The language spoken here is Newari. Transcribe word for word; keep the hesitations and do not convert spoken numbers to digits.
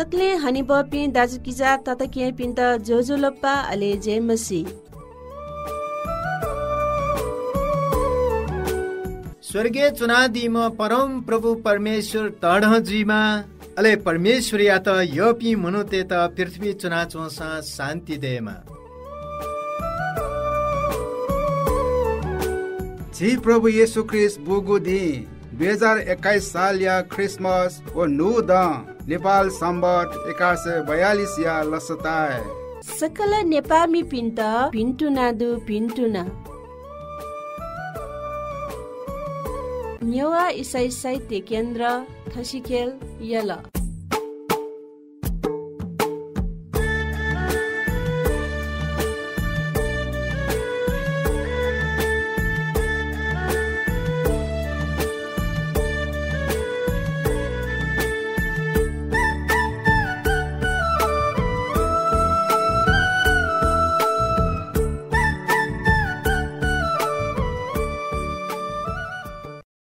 उकिं हनेबहःपिं दाजुकिजा तताकेहेँपिन्त ज्वजलपा, अले जय मसीह। स्वर्गय् च्वनादीम्ह परमप्रभु परमेश्वर तःधं जुइमा, अले परमेश्वरयात यःपिं मनूतय्त पृथ्वीइ च्वनाच्वंसां शान्ति दयेमा। झी प्रभु येशू ख्रीष्ट बूगु दिं दुई हजार एक्काइस सालया ख्रीष्टमस व न्हूदँ नेपाल संवत् एघार सय बयालिसया लसताय्। सकल नेपाःमिपिन्त भिन्तुना दु, भिन्तुना। नेवाः इसाई साहित्य केन्द्र, थसिखेल, यल।